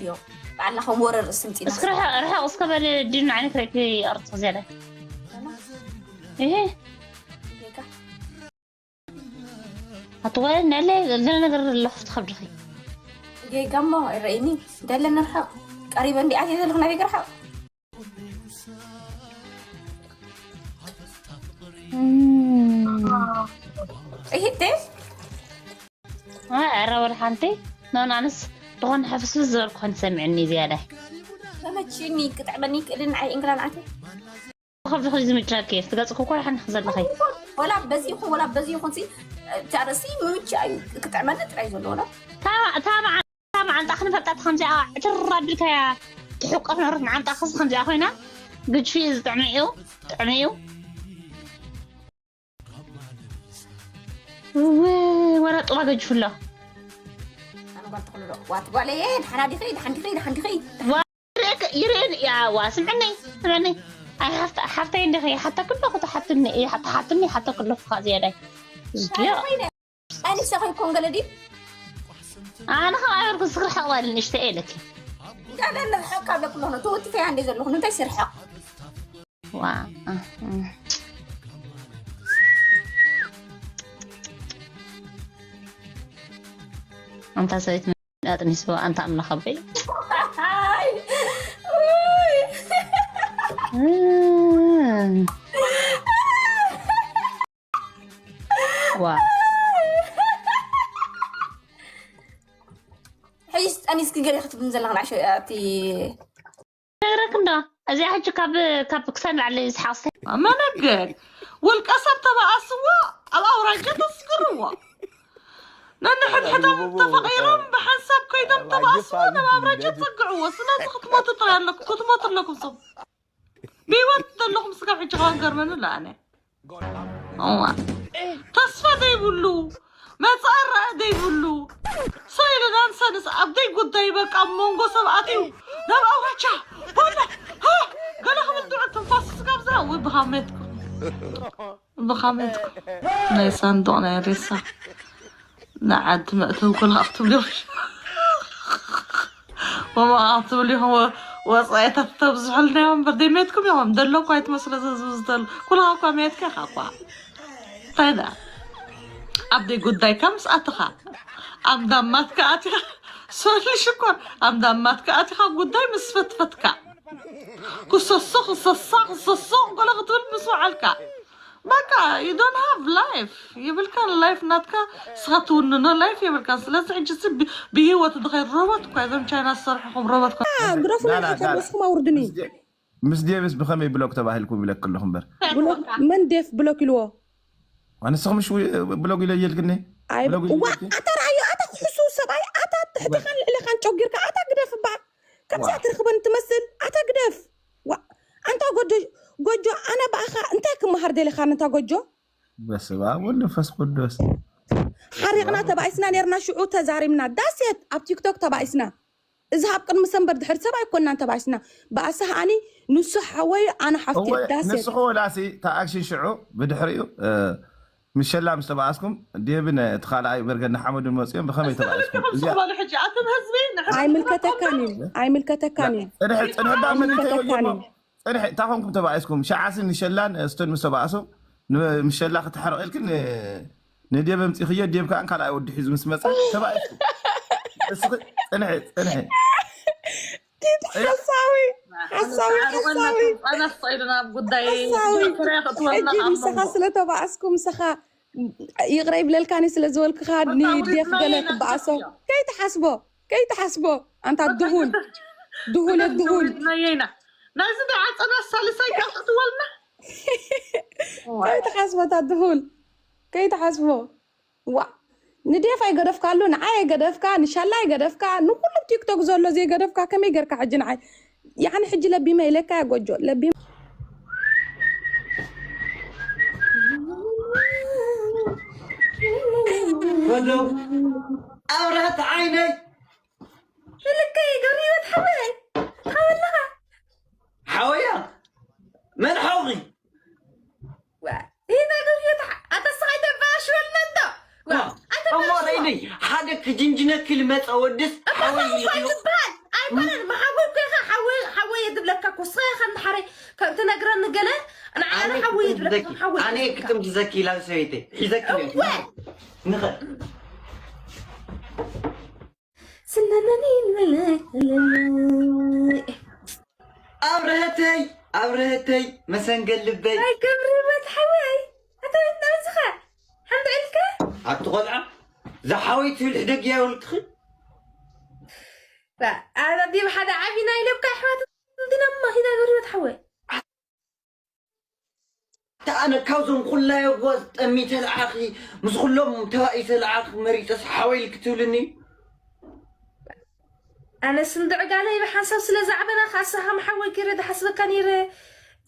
እዮም። ባዕላ ከም ወረ ርእሲ ምፂና እስኪ ርሕቕ ርሕቕ እስከ በል። ዲኑ ዓይነት ርእቲ ኣርትኽ ዝያዳ። እሄ ጌጋ ኣትወ ነለ ገለ ነገር ኣለኹ ትኸብድኺ። ጌጋ እሞ ኣይረእይኒ። ደለ ንርሕቕ። ቀሪበ እንዲኣት እየ ዘለኹ ናበይ ክርሕቕ? እም። እሂቴ ኣረ ወላ ሓንቲ። ኖን ኣነስ ዝኾነ ሕፍስፍስ ዝበልኩ ኾን ሰሚዕኒ ዝያዳ። ተመችኒ ክጥዕመኒ ይክእልን ኣይ እንግላን ኣቲ ከብዚ ኸዚ ዝምችራኪ እየ ትገጽ ኮኮ ሓን ክዘለኸይ። ወላ በዚ ይኹን ወላ በዚ ይኹን ሲ ቻረሲ ምምች ኣዩ ክጥዕመኒ ጥራይ ዘለዎና። ታማ ታማ ታማ ዓንጣ ክንፈልጣት ከምዚኣ ዕትር ኣቢልካያ ትሕቀፍ ነሮት ዓንጣ ክስ ከምዚኣ ኮይና ግጅፊ ዝጥዕመ እዩ። ጥዕመ እዩ። እወ፣ ወላ ጥዋ ገጅፍሎ። ኣነ ጓል ተኽልሎ ዋት ጓለየ ድሓና ዲኺ ድሓን ዲኺ ድሓን ዲኺ። ይርእየን እያ ዋ ስምዕኒ ስምዕኒ። ኣይ ሓፍታ ሓፍታይ እንዲኺ ሓታ ክሎ ኩታ ሓትኒ እያ ሓታ ሓትኒ ሓታ ክሎ ፍኻ ዝያዳይ። ዝድዮ ኣነ ሰኸይ ኮንገለዲ ኣነ ኸም ኣይበልኩ ዝኽሪ ሓቕባል ንእሽተ እየ ለኪ። እንዳለ ርሕቕ ካብ ለኩሎ ነው ተወቲፈያ እንደ ዘለኹ እንታይ ስርሕቕ። ዋ ኣንታ ሰበይት ኣጥኒስዋ ኣንታ ኣምላኽ ኣበይ። ዋ ሕጂ ጠኒስኪ ገለ ክትብልን ዘለኻ ንዓሽ እቲ ነግረክ እንዶ እዚኣ ሕጂ ካብ ካብ ክሳብ ላዕሊ ዝሓቕስተ መነገር ውልቀ ሰብ ተባኣስዎ ኣብ ኣውራጃ ተስግርዎ ነንሕድሕዶም ተፈቒሮም ብሓንሳብ ከይዶም ተባኣስዎ ናብ ኣውራጃ ትፀግዕዎ ስለዚ ክትሞቱ ጥራይ ኣለኩም ክትሞቱ ኣለኩም ሰብ ብህይወት ዘለኹም ስጋብ ሕጂ ከዋን ገርመኒ ለኣነ እዋ ተስፋ ዘይብሉ መፃኢ ረኣ ዘይብሉ ሰው ኢለ ዳንሰንስ ኣብ ደይ ጉዳይ በቃ ኣብ መንጎ ሰብ ኣትዩ ናብ ኣውራጃ ቦለ ሃ ገለ ክብል ድዑ ትንፋስ ስጋብ ዝሃ ወይ ብኻመትኩ ብኻመትኩ ናይ ሳንዱቕ ናይ ሬሳ ንዓዲ መእተው ኮላ ክትብሉ ወማ ክትብሉ ኢኹም ወፃኢታት ተብዝሑልና እዮም እምበር ደይ ሜትኩም እዮም ደሎ እኳ ኣይትመስለ ዝዝብዝተሉ ኩላ እኳ ሜትካ ኢኻ እኳ እንታይ ዳ ኣብ ደይ ጉዳይካ ምስ ኣትኻ ኣብ ዳማትካ ኣቲኻ ሶሊ ሽኮር ኣብ ዳማትካ ኣቲኻ ጉዳይ ምስ ፈትፈትካ ክሰሶ ክሰሳ ክሰሶ ገለ ክትብል ምስ ወዓልካ በቃ you don't have life የብልካን life ናትካ ንስኻ ትውንኖ life የብልካን ስለዚ ሕጂ ሲ ብሂወት ድኸይድ ሮቦት እኳ እዞም ቻይና ዝሰርሕኹም ሮቦት እኳ ግደፉ ናይ ሓሳብ ርእስኹም ኣውርድኒ ምስ ዴቭስ ብኸመይ ብሎክ ተባሂልኩም ይብለክ ኣለኹ እምበር መን ዴፍ ብሎክ ኢልዎ ንስኽ ምሽ ብሎክ ኢለ እየልክኒ ኣታ ረኣዮ ኣታ ክሕሱ ሰብኣይ ኣታ ትሕትኻን ልዕልኻን ጨጊርካ ኣታ ግደፍ እባ ከምዚኣ ትርኽበን ትመስል ኣታ ግደፍ ኣንታ ጎጆ ጎጆ ኣነ ብኣኻ እንታይ ክመሃር ደሊኻ ነታ ጎጆ በስመ ኣብ ወወልድ ወመንፈስ ቅዱስ ሓሪቕና ተባኢስና ነርና ሽዑ ተዛሪብና ዳሴት ኣብ ቲክቶክ ተባኢስና እዚ ኣብ ቅድሚ ሰንበር ድሕሪ ሰብ ኣይኮናን ተባኢስና ብኣሳ ኣኒ ንሱ ሓወይ ኣነ ሓፍቲ ዳሴት ንስኹ ወላሲ ተኣክሽን ሽዑ ብድሕሪኡ ምሸላ ምስ ተባኣስኩም ዴብን እቲ ካልኣይ በርገድ ንሓመዱን መፅኦም ብኸመይ ተባኢስኩም እዚኣ ኣይምልከተካን እዩ ኣይምልከተካን እዩ ፅንሒ ፅንሕዳ መኒተዮ እዮሞ ፅንሒ እንታይ ኮንኩም ተባኢስኩም ሸዓስን ንሸላን ስቶን ምስ ተባኣሶም ምሸላ ክተሕረቕ ኢልክን ንዴብ ኣምፂኽዮ ዴብ ከዓ ካልኣይ ወዲ ሒዙ ምስ መፀ ተባኢስኩም እስኺ ፅንሒ ፅንሒ ሓሳዊ ሓሳዊ ሓሳዊ ሓሳዊ ሕጂ ምሳኻ ስለ ተባኣስኩ ምሳኻ ይቕረ ይብለልካኒ ስለ ዝበልኩኻ ንዴፍ ገለ ክበኣሶ ከይትሓስቦ ከይትሓስቦ ኣንታ ድሁል ድሁል ድሁል ናይዚ ደዓፀና ሳልሳይ ካፍትወልና ከይትሓስቦ እታ ድሁል ከይትሓስቦ ዋ ንዴፍ ኣይገደፍካሉ ንዓይ ኣይገደፍካ ንሻላ ኣይገደፍካ ንኩሉ ቲክቶክ ዘሎ ዘይገደፍካ ከመይ ገርካ ሕጂ ንዓይ ያኒ ሕጂ ለቢመ ኢለካ ያ ጎጆ ለቢመ ወደው ኣብራት ዓይነይ ልከይ ገብረ ህይወት ሓወይ ሓወለኻ ሓወያ መን ሓውኺ ይህና ገብረ ህይወት ኣተስኻ ኣይተባሽወልና እንዶ እሞ ደይደይ ሓደ ክጅንጅነኪ ልመፀ ወድስ ሓወይ ኢልክዮ ዘኪ፣ ሓወይ፣ ኣነ ክጥምቲ ዘኪ ኢላ ሰበይተይ ሒዘኪ ነይ። እወ። ንኸ ኣብረሀተይ፣ ኣብረሀተይ፣ መሰንገል ልበይ። ኣይ ገብሪ በት ሓወይ፣ ኣታ እንታይ ዝኻ? ሓንቲ ዕልከ? ኣቲ ቆልዓ፣ ዝሓወይ ትብል ሕደግያ ይወልድኺ። ኣታ ዲብ ሓደ ዓቢና ኢለብካ ኣሕዋት እንዲና እሞ ሂዳ ገብሪ በት ሓወይ። ኣነ ካብዞም ኩላዮ ጓዝ ጠሚተ ለዓኺ፣ ምስ ኩሎም ተባኢተ ለዓኺ መሪጸስ ሓወይ ኢልኪ ትብልኒ? ኣነስ እንድዕጋለይ ብሓንሳብ ስለ ዝዓበና፣ ካሳኻ ምሓወይ ገይረ ዝሓስበካ ነይረ።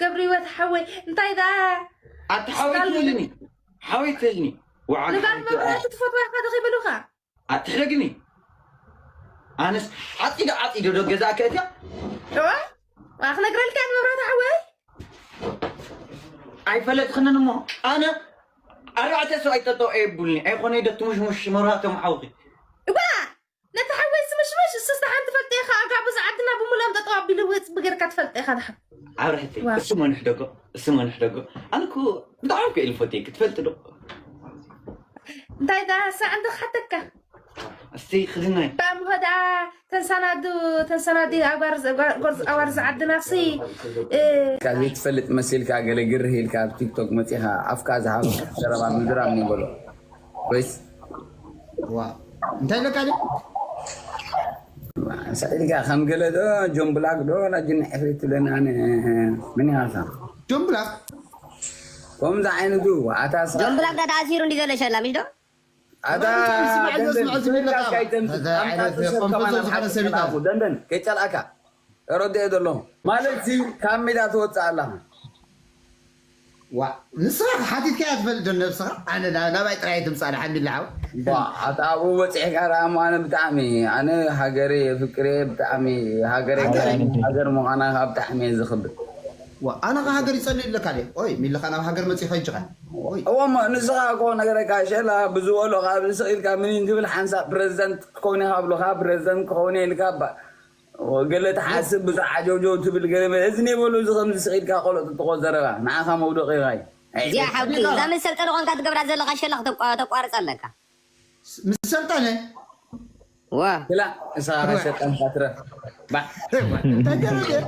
ገብረ ህይወት ሓወይ፣ እንታይ ደኣ ኣቲ ሓወይ ስጋል ትብልኒ? ሓወይ ትብልኒ? ወዓል ንጋል ሓወይ መብራህቲ ትብልኒ? ትፈትዋ ኢኻ ዶ ከይበሉኻ? ኣትሕደግኒ። ኣነስ ዓጺዶ ዓጺዶ ዶ ገዛ ከእትያ? እዋ፣ ክነግረልካ እየ መብራህቲ ሓወይ። ኣይፈለጥኽንን እሞ ኣነ ኣርባዕተ ሰብኣይ ጠጠው የብሉኒ። ኣይኾነ ዶ ትሙሽሙሽ መብራህቶም ሓውኺ? እዋ፣ ነቲ ሓወይ ዝምሽምሽ እሱስ ደሓን ትፈልጦ ኢኻ። ኣጋ ብዙ ዓድና ብምሉኦም ጠጠው ኣቢሉ ውጽ ብገርካ ትፈልጦ ኢኻ ደሓን። ኣብርህቲ፣ ዋ። እሱ መንሕ ደጎ፣ እሱ መንሕ ደጎ። ኣነ እኮ ብጣዕሚ እኮ ኢሉ ፈትየኪ፣ ትፈልጢ ዶ? እንታይ ደኣ ሳዕ እንተ ክሓተካ? እስቲ ክድናይ። ባም ሆዳ ተንሳናዱ፣ ተንሳናዱ ኣጓር፣ ኣጓር፣ ኣጓር ዝዓድና ሲ፣ እ፣ ካብ ዘይትፈልጥ መሲልካ ገለ ግርህ ኢልካ ኣብ ቲክቶክ መጺኻ ኣፍካ ዝሃብ ዘረባ ምዝራብ ንበሎ። ወይስ ዋ፣ እንታይ ኢለካ ድዩ? ስዒልካ ከም ገለ ዶ ጆን ብላክ ዶ ዋላ ጅን ዕፍሪት ትብለኒ ኣነ ምን ኢኻ? ጆን ብላክ? ከምዚ ዓይነቱ ኣታ ስራሕ ጆን ብላክ ዳ ተኣሲሩ እንዲ ዘሎ ሸላ፣ ምሽ ዶ? ኣታ ስማዕ፣ ደንደን፣ ስማዕ፣ ስማዕ፣ ስማዕ። ካይተን ኣታ ዓይነት ኣምጣ ሰብ ከማን ከመዞ ኣብ ዝኾነ ሓቂ ሰብ ይታ። ተላፉ። ደንደን፣ ከይጨልኣካ። ተረድኦ ዘለኹ። ማለት ሲ ካብ ሜዳ ትወጽእ ኣለኻ። ዋ፣ ንስኻ ሓቲትካያ ትፈልጥ ዶ ነብስኻ? ኣነ ና-፣ ናባይ ጥራይ ትምጻእ፣ ሓሚድ ለዓው። ዋ፣ ኣታ ኣብኡ በጺሕካ ደኣ እሞ ኣነ ብጣዕሚ፣ ኣነ ሃገረይ የፍቅር እየ፣ ብጣዕሚ ሃገረይ ሃገር። ሃገር ምዃና ከዓ ብጣዕሚ እየ ዝኽብር። ዋ፣ ኣነ ኸ ሃገር ይጸልእ ኣለካ ድየ? ኦይ፣ ሚልኻ ናብ ሃገር መጺኻ ይጅኻ። ኦይ። እዎ እሞ ንስኻ እኮ ነገረካ፣ ሸላ ብዝበሎ ካብ ስቕ ኢልካ ምን ትብል፣ ሓንሳብ ፕረዚደንት ክኸውን እየ ካብ ብሉኻ፣ ፕረዚደንት ክኸውን እየ ኢልካ ባ-፣ ገለ ትሓስብ፣ ብዙሕ ዓጀውጀው ትብል፣ ገለ መ-፣ እዝኒ የበሉ፣ እዚ ከምዚ ስቕ ኢልካ ቆልዑ ትጥቆ ዘረባ፣ ንዓኻ መውደቒ ኢኻ እዩ። ኣይ፣ እዚኣ ሓቂ እዩ። እዛ ምስ ሰልጠነ ኾንካ ትገብራ ዘለኻ ሸላ ክተቋ-፣ ተቋርጽ ኣለካ። ስ-፣ ምስ ሰልጠነ? ዋ። ክላ፣ ንስኻ ከሸጠን ካትረ። ባ። እንታይ ገይሩ?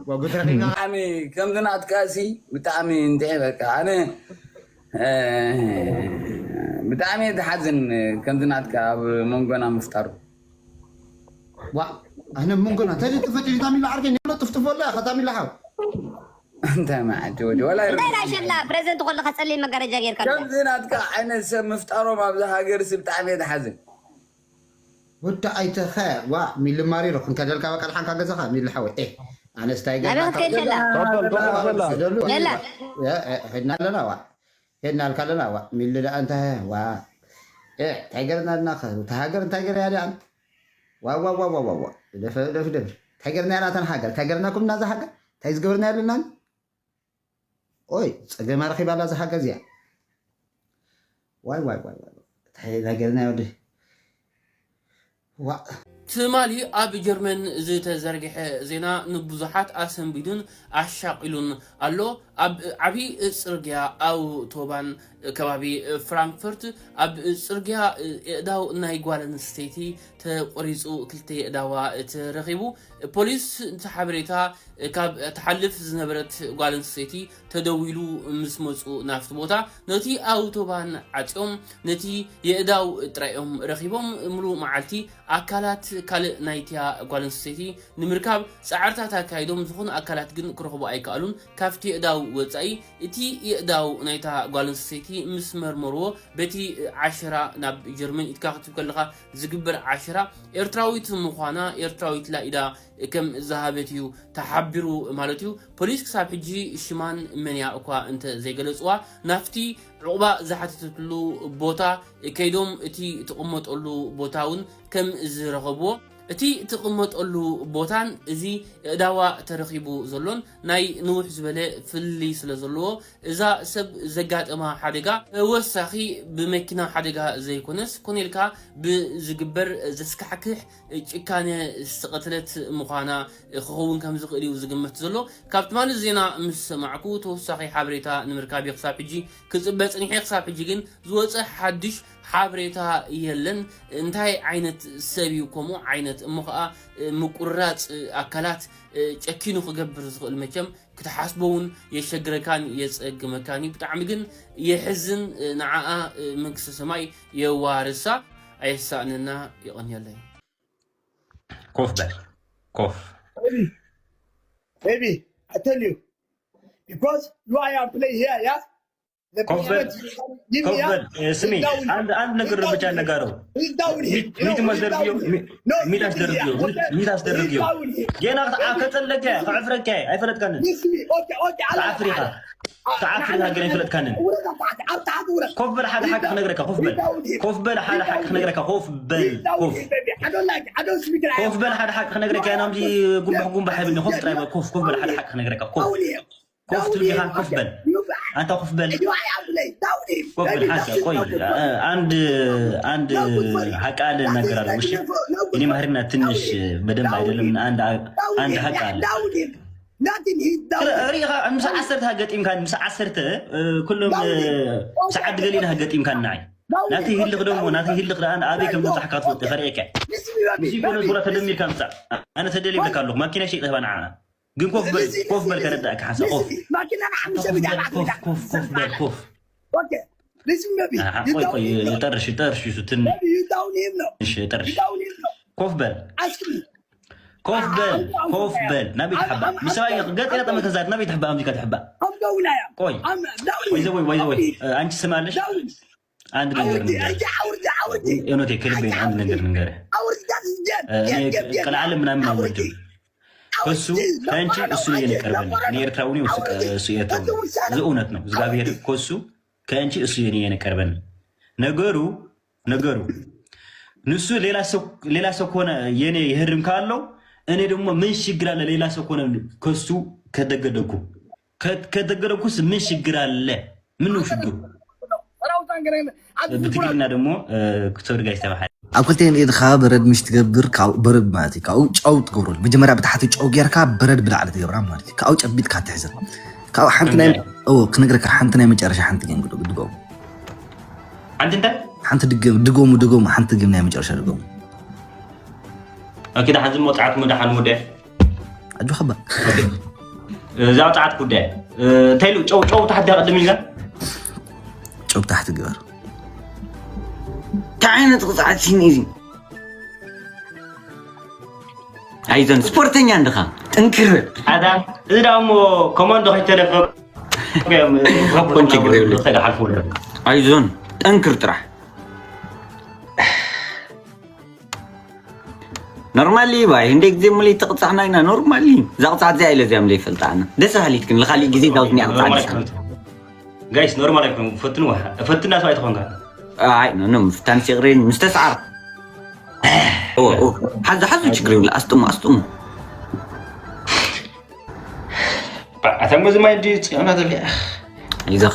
ዋ፣ ጉድ ረኺብና። ብጣዕሚ ከምዚ ናትካ ሲ፣ ብጣዕሚ እንድዒ በቃ፣ ኣነ፣ እ፣ ብጣዕሚ እየ ዝሓዝን፣ ከምዚ ናትካ ኣብ መንጎና ምፍጣሩ። ዋ፣ ኣነ መንጎና፣ እንታይ ተፈጢሩ ታሚላ ዓርከይ፣ ንብሎ ጥፍጥፎ ኣለ፣ ከታሚላ ሓው። እንታይ መዓዲ ወዲ፣ ወላ እንታይ ዳሸላ፣ ፕረዘንት ከለኻ ጸሊም መጋረጃ ጌርካ ኣለኻ። ከምዚ ናትካ ዓይነት ሰብ ምፍጣሮም ኣብዚ ሃገር ሲ ብጣዕሚ እየ ዝሓዝን። ወዲ ኣይተኸ፣ ዋ፣ ሚሊ ማሪሮ፣ ክንከደልካ በቃ፣ ልሓንካ ገዛኻ፣ ሚሊ ሓወይ። ኤ፣ ኣነስ እንታይ ናበይ ገርና ክትከይድ ሸላ? ተፈል፣ ተፈል፣ ተፈል። ደሉ፣ የላ። እ፣ እ፣ ሄድና ኣለና፣ ዋ። ሄድና ኣልካ ኣለና፣ ዋ። ሚሊ ደኣ እንታይ፣ ዋ። ኤ፣ እንታይ ገርና ኣለና፣ ከ-፣ እታ ሃገር እንታይ ገርያ ደኣ? ዋ፣ ዋ፣ ዋ። ደፈ፣ ደፍ፣ ደፍ። እንታይ ገርና ኣለና፣ እታ ሃገር? እንታይ ገርናኩም እናዛ ሃገር? እንታይ ዝገበርና ኣለና? ኦይ፣ ጸገማ ረኺባ ኣላ እዛ ሃገር እዚኣ። ዋይ፣ ዋይ፣ ዋይ፣ ዋይ። እንታይ ነገር ናይ ወዲ። ዋእ። ትማሊ ኣብ ጀርመን ዝተዘርግሐ ዜና ንብዙሓት ኣሰንቢዱን ኣሻቒሉን ኣሎ። ኣብ ዓቢ ጽርግያ ኣውቶባን ከባቢ ፍራንክፈርት ኣብ ጽርግያ የእዳው ናይ ጓል ኣንስተይቲ ተቖሪጹ ክልተ የእዳዋ ተረኺቡ። ፖሊስ እቲ ሓበሬታ ካብ ትሓልፍ ዝነበረት ጓል ኣንስተይቲ ተደዊሉ ምስ መጹ ናብቲ ቦታ ነቲ ኣውቶባን ዓጽዮም ነቲ የእዳው ጥራይ እዮም ረኺቦም። ምሉእ መዓልቲ ኣካላት ካልእ ናይቲያ ጓል ኣንስተይቲ ንምርካብ ጻዕርታት ኣካይዶም፣ ዝኾኑ ኣካላት ግን ክረኽቡ ኣይከኣሉን። ካብቲ የእዳው ወጻኢ እቲ የእዳው ናይታ ጓል ኣንስተይቲ ምስ መርመርዎ በቲ ዓሸራ ናብ ጀርመን ኢድካ ክትብ ከለኻ ዝግበር ዓሸራ ኤርትራዊት ምዃና፣ ኤርትራዊት ኢላ ኢዳ ከም ዝሃበት እዩ ተሓቢሩ ማለት እዩ። ፖሊስ ክሳብ ሕጂ ሽማን መንያ እኳ እንተ ዘይገለጽዋ፣ ናብቲ ዕቑባ ዝሓተተትሉ ቦታ ከይዶም እቲ ትቕመጠሉ ቦታ እውን ከም ዝረኸብዎ እቲ ትቕመጠሉ ቦታን እዚ ኣእዳዋ ተረኺቡ ዘሎን ናይ ንውሕ ዝበለ ፍልልይ ስለ ዘለዎ፣ እዛ ሰብ ዘጋጠማ ሓደጋ ተወሳኺ ብመኪና ሓደጋ ዘይኮነስ፣ ኮነ ኢልካ ብዝግበር ዘስካሕክሕ ጭካነ ዝተቐትለት ምዃና ክኸውን ከም ዝኽእል እዩ ዝግመት ዘሎ። ካብ ትማሊ ዜና ምስ ሰማዕኩ፣ ተወሳኺ ሓበሬታ ንምርካብ እየ ክሳብ ሕጂ ክጽበ ጽኒሐ። ክሳብ ሕጂ ግን ዝወጸ ሓድሽ ሓበሬታ የለን። እንታይ ዓይነት ሰብ እዩ ከምኡ ዓይነት እሞ ኸኣ ምቁርራጽ ኣካላት ጨኪኑ ክገብር ዝኽእል? መቸም ክትሓስቦ እውን የሸግረካን የጸግመካን እዩ። ብጣዕሚ ግን የሕዝን። ንዓኣ መንግስተ ሰማይ የዋርሳ። ኣየሳእነና። የቐንየለይ። ኮፍ በል ኮፍ Baby, baby, I tell you, because you are playing here, yeah. The ኮፍ በል parents, you come, give ኮፍ me, yeah. በል እ፣ ስሚ አንድ አንድ ነገር ብቻ ነጋረው He's down here. You know, ሚት he's ማስደርግዮ down here. No, ሚት he's here. አስደርግዮ Okay? ሚት He's አስደርግዮ down here. ገና ከ- ከጸለከ ከዕፍረከ ኣይፈለጥካንን Listen me. Okay, okay. I ከዓፍሪኻ ከዓፍሪኻ ገና ኣይፈለጥካንን Hold on, hold on, hold on. ኮፍ በል ሓደ ሓቂ ክነግረካ ኮፍ በል ኮፍ በል ሓደ ሓቂ ክነግረካ ኮፍ በል ኮፍ I don't like. I don't speak like. ኮፍ በል ሓደ ሓቂ ክነግረካ ኢና ምዚ ጉንባሕ ጉንባሕ ይብል ኮፍ ጥራይ በል ኮፍ ኮፍ በል ሓደ ሓቂ ክነግረካ ኮፍ ኮፍ ትብል ኢኻ ኮፍ በል ኣንታ ኮፍ በል ኮፍ በል ሓቂ ቆይ አንድ አንድ ሓቂ አለ እናገራለሁ እሺ እኔ ማህርና ትንሽ በደንብ አይደለም አንድ አንድ ሓቂ አለ ሪኢኻ ምስ ዓሰርተ ገጢምካ ምስ ዓሰርተ ኩሎም ምስ ዓዲ ገሊና ገጢምካ ንዓይ ናተይ ህልኽ ደሞ ናተይ ህልኽ ደኣ ኣበይ ከም ዝበጻሕካ ትፈልጥ ኢኻ ሪኤካ እዚ ኮነ ዙራ ተደሚርካ ምጻእ ኣነ ተደልየ ይብለካ ኣለኹ ማኪና ሸይጠ ህባ ንዓኣ ግን ኮፍ በል ኮፍ በል ከረዳእካ ሓንሳ ኮፍ ኮፍ በል ኮፍ ኮፍ በል ኮፍ ቆይ ቆይ ጠርሽ ጠርሽ ሱ ትንሽ ጠርሽ ኮፍ በል ኮፍ በል ኮፍ በል ናበይ ትሕባእ ምሳይ ገጥ ኢላ ጠመተ ዛር ናበይ ትሕባእ ኣምዚካ ትሕባእ ቆይ ወይዘ ወይ ወይዘ ወይ አንቺ ስማለሽ አንድ ነገር ልንገርህ እውነቴ ከልቤ አንድ ነገር ልንገርህ ቀልዓለም ምናምን አልወድም ከሱ ከአንቺ እሱ ነው የኔ ቅርብ እኔ ኤርትራዊ ነኝ እሱ ኤርትራዊ ነው እዚ እውነት ነው እግዚአብሔር ከሱ ከአንቺ እሱ የኔ የኔ ቅርብ ነገሩ ነገሩ ንሱ ሌላ ሰው ሌላ ሰው ከሆነ የኔ ይህርም ካለው እኔ ደግሞ ምን ችግር አለ ሌላ ሰው ከሆነ ከሱ ከደገደኩ ከደገደኩስ ምን ችግር አለ ምን ነው ችግሩ ብትግርኛ ደግሞ ክተወድጋ ይስተባሃል ኣብ ክልተ ኢድኻ በረድ ምሽ ትገብር በረድ ማለት እዩ ካብኡ ጨው ትገብረሉ መጀመርያ ብታሕቲ ጨው ጌርካ በረድ ብላዕሊ ትገብራ ማለት እዩ ካብኡ ጨቢጥካ ትሕዘ ካብኡ ሓንቲ ናይ ክነግረካ ሓንቲ ናይ መጨረሻ ሓንቲ ግን ድገሙ ሓንቲ እንታይ ሓንቲ ድገሙ ድገሙ ሓንቲ ግን ናይ መጨረሻ ድገሙ ኣኪዳ ሓዚ መውፅዓት መድሓን ወደ ኣጆኻ ባ እዛ ውፅዓት ጉዳይ እንታይ ኢሉ ጨው ጨው ታሕቲ ቅድም ኢልካ ጨው ታሕቲ ግበር እንታይ ዓይነት ቅፅዓት ሲኒ እዚ ኣይዞን ስፖርተኛ እንድኻ ጥንክር ኣዳ እዚ ደኣ እሞ ኮማንዶ ከይተለፈ ኣይዞን ጠንክር ጥራሕ ኖርማሊ ባይ እንደ ግዜ ሙሉ ተቕጻዕና ኢና ኖርማሊ እዛ ቅጻዕት እዚኣ ኢለ እዚኣ ምለ ይፈልጣ ኣነ ደስ ሃሊት ግን ንኻሊእ ግዜ ዳውትኒ ኣቕጻዕት ጋይስ ኖርማል ኣይኮኑ ፈትንዋ ፈትና ሰው ኣይትኾንካ ኣይ ኖ ኖ ምፍታን ሲቕሬን ምስተስዓር ሓዙ ሓዙ ችግር ይብላ ኣስጥሙ ኣስጥሙ ኣታ መዚ ማይ ድዩ ጽዮና ዘለ ይዘኽ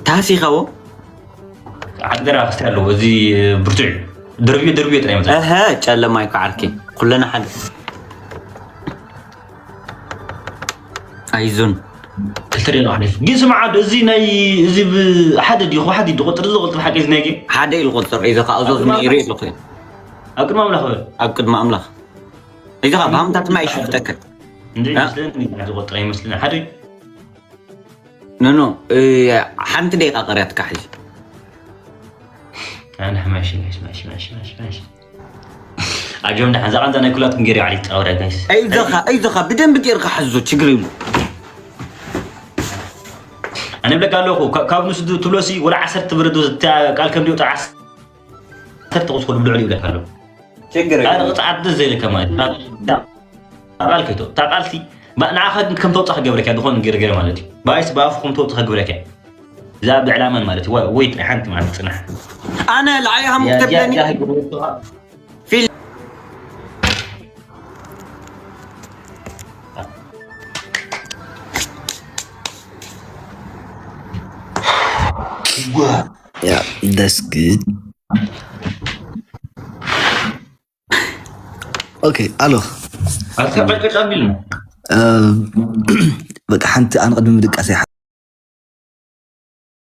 ታሲኻዎ ዓዲ ገና ክስታይ ኣለዎ እዚ ብርቱዕ ድርብዮ ድርብዮ ጥራይ መ ጨለማ ይከዓልኪ ኩለና ሓደ ኣይዞን ክልተ ደቂቕ ሓሊፉ ግን ስምዓ እዚ ናይ እዚ ሓደ ዲኹ ሓደ ዲ ቁጥር እዚ ቁጥር ሓቂ እዚ ናይ ጌም ሓደ ኢሉ ቁጥር ኢዘ ከዓ እዞ ዝኒ ርኢ ኣለኹ ኣብ ቅድሚ ኣምላኽ በል ኣብ ቅድሚ ኣምላኽ ኢዘ ከዓ ብሃምታት ማይ ይሽፍጠከ እንደ ይመስለኒ ዝቆጥር ኣይመስልን ሓደ ኖ ኖ ሓንቲ ደቂቃ ቀርያትካ ሕዚ ኣነ ማሽ ማሽ ማሽ ማሽ ማሽ ማሽ ኣጆም ደሓን እዛ ቃንዛ ናይ ኩላትኩም ገይረ ዓሊ ጣውራ ጋይስ ኣይዞኻ ኣይዞኻ ብደንብ ገይርካ ሕዞ ችግር ይብሉ ኣነ ብለካ ኣለኹ ካብ ንሱ ትብሎሲ ወላ ዓሰርተ ብረዶ ቃል ከም ዲወጣ ዓሰርተ ቁስኮ ልብልዑ ይብለካ ኣለኹ ችግር ኣነ ቅፅዓት ደስ ዘይለካ ማለት ቃል ከይቶ እታ ቃልሲ ንዓኻ ግን ከም ተውፅእ ክገብረካ ዝኾነ ገርገር ማለት እዩ። ባይስ ብኣፉ ከም ተውፅእ ክገብረካ እዛ ብዕላማን ማለት እዩ። ወይ ጥራይ ሓንቲ ማለት ፅናሕ أنا العيها مكتب لي في Yeah, that's good. Okay, ኣሎ። ኣተቀጨቀ ቢልና በቃ ሓንቲ ኣነ ቅድሚ ምድቃስ